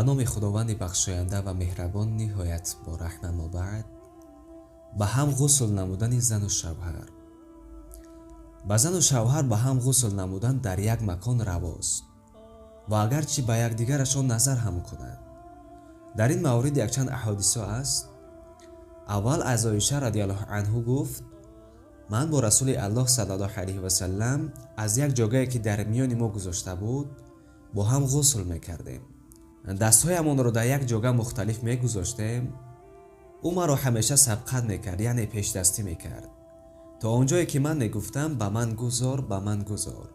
Номи Худованди бахшоянда ва меҳрабон, ниҳоят бораҳм. Аммо баъд, ба ҳам ғусл намудани зану шавҳар. Ба зану шавҳар ба ҳам ғусл намудан дар як макон равост ва агарчи ба якдигарашон назар ҳам кунад. Дар ин маврид якчанд аҳодисо аст. Аввал, аз Оиша радиаллоҳу анҳу гуфт: «Ман бо Расули Аллоҳ саллаллоҳу алайҳи васалам аз як ҷогае, ки дар миёни мо гузошта буд, бо ҳам ғусл мекардем. Дастҳоямонро дар як ҷога мухталиф мегузоштем. Ӯ маро ҳамеша сабқат мекард, яъне пешдастӣ мекард, то он ҷое ки ман мегуфтам: "Ба ман гузор, ба ман гузор".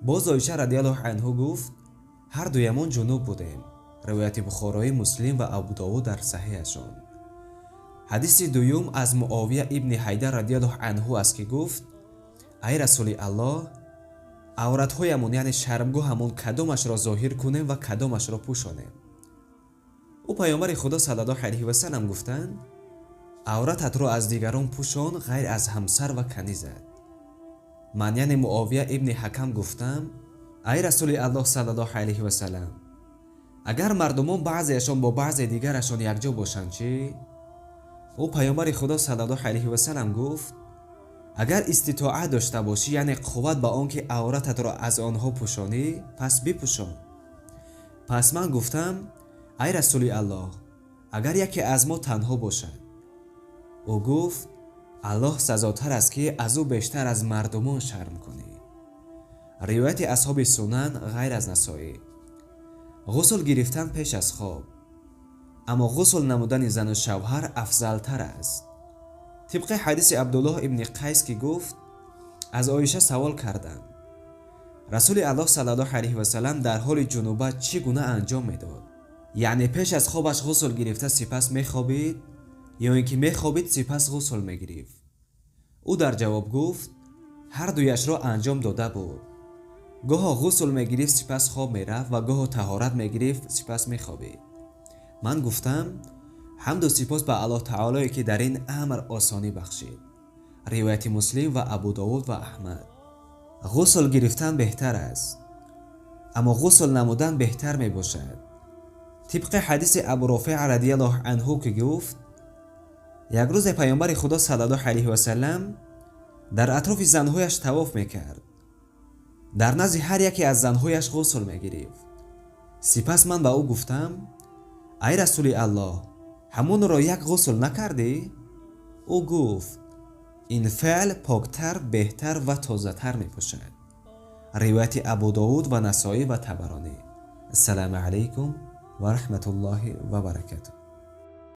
Боз Оиша радиаллоҳу анҳу гуфт: "Ҳар дуямон ҷунуб будем". Ривояти Бухороӣ, Муслим ва Абудовуд дар саҳиҳашон. Ҳадиси дуюм аз Муовия ибни Ҳайдар радиаллоҳу анҳу аст, ки гуфт: «Ай Расули Аллоҳ, авратҳоямон, яъне шармгоҳамон, кадомашро зоҳир кунем ва кадомашро пӯшонем?» Ӯ, Паёмбари Худо саллаллоҳу алайҳи васалам, гуфтанд: «Аврататро аз дигарон пӯшон, ғайр аз ҳамсар ва канизат». Ман, яъне Муовия ибни Ҳакам, гуфтам: «Ай Расули Аллоҳ саллаллоҳу алайҳи васалам, агар мардумон баъзеашон бо баъзе дигарашон якҷо бошанд, чӣ?» Ӯ, Паёмбари Худо саллаллоҳу алайҳи васалам, гуфт: «Агар иститоат дошта бошӣ, яъне қувват ба он ки аврататро аз онҳо пӯшонӣ, пас бипӯшон». Пас ман гуфтам: «Ай Расули Аллоҳ, агар яке аз мо танҳо бошад?» Ӯ гуфт: «Аллоҳ сазотар аст, ки аз ӯ бештар аз мардумон шарм кунӣ». Ривояти асҳоби сунан, ғайр аз Насоӣ. Ғусл гирифтан пеш аз хоб. Аммо ғусл намудани зану шавҳар афзалтар аст, тибқи ҳадиси Абдуллоҳ ибни Қайс, ки гуфт: «Аз Оиша савол кардам: Расули Аллоҳ саллаллоҳу алайҳи васалам дар ҳоли ҷунубат чӣ гуна анҷом медод? Яъне пеш аз хобаш ғусл гирифта, сипас мехобид ё ин ки мехобид, сипас ғусл мегирифт?» Ӯ дар ҷавоб гуфт: «Ҳар дуяшро анҷом дода буд. Гоҳо ғусл мегирифт, сипас хоб мерафт ва гоҳо таҳорат мегирифт, сипас мехобид». Ман гуфтам: «Ҳамду сипос ба Аллоҳ Таолое, ки дар ин амр осонӣ бахшид». Ривояти Муслим ва Абудовуд ва Аҳмад. Ғусл гирифтан беҳтар аст, аммо ғусл намудан беҳтар мебошад, тибқи ҳадиси Абурофеъ радиаллоҳу анҳу, ки гуфт: «Як рӯзе Паёмбари Худо саллаллоҳу алайҳи васалам дар атрофи занҳояш тавоф мекард. Дар назди ҳар яке аз занҳояш ғусл мегирифт. Сипас ман ба ӯ гуфтам: 'Ай Расули Аллоҳ, ҳамонро як ғусл накардӣ?' Ӯ гуфт: 'Ин феъл поктар, беҳтар ва тозатар мебошад'». Ривояти Абудовуд ва Насоӣ ва Табаронӣ. Ассалому алайкум ва раҳматуллоҳи ва баракатуҳ.